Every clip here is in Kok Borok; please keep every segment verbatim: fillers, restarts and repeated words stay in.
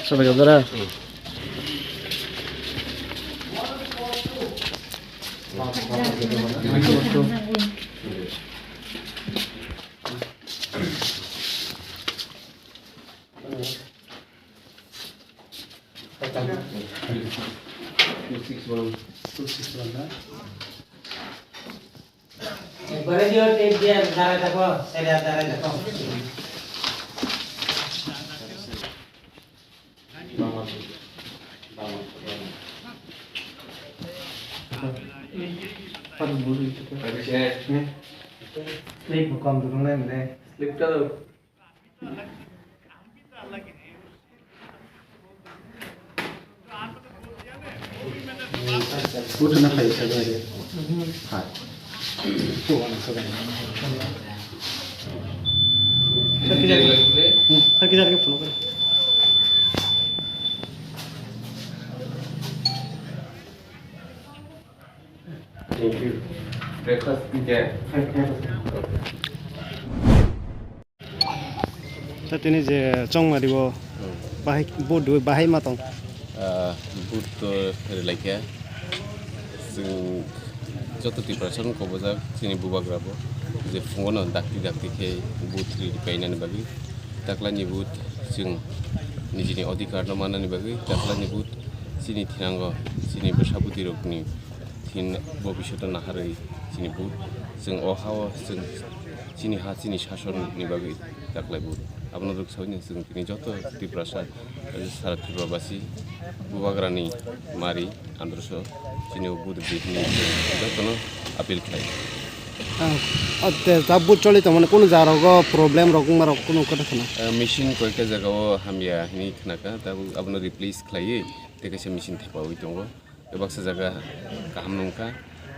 Sabai ka dara. Ekbare diyor, tape diyor, darai tako, sere darai tako. Sleep bukan dulu nih, nih. Sleep tuh. Buat na khai sa gari. Hai. Buat na sa gari. Sakit sakit. Hmm, sakit sakit puno kare. Thank you. Breakfast enjoy. Hai, hai. Ta tini je chongmari bo Hmm. Bahai, bo dui bahai ma tong. Ah, vote to relaikha. Chwng joto Tiprasa no kobojak chini bubagra bo je phungo no dakti dakti khe vote ri painani bagwi. Taklai ni vote chwng nijini odhikar no manani bagwi. Taklai ni vote chini thinango chini bwsa bwtwi rokni thin bobishoto naharwi chini vote. Chwng o hao chwng chini ha chini sason ni bagwi taklai vote. Abono rwksaui no chwng tini joto Tiprasa, sara Tripura basi bubagrani mari androso chini vote ri hwnwi jotono appeal khlai. Ah, ah, te, ta vote choli tongmani kunu jaga rogo problem rok wngma rok kunu kota khna? Ah, machine koikta jaga o hamya hwnwi khnakha, ta abono replace khlaiwi tei kaisa machine thepaui tongo. Baksa jaga kaham nungkha.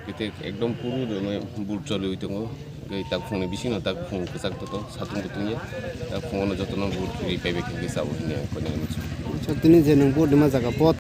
Kete ekdom puru rwmwi bur choliwi tongo. Tei tak phungni bisingo tak phung kwchak toto satung kutung ya. Tak phungono jotono bur khiri paibai khe chawi hwnwi ang koi nai muchung. Acha, tini je nwng bur dima jaga pot.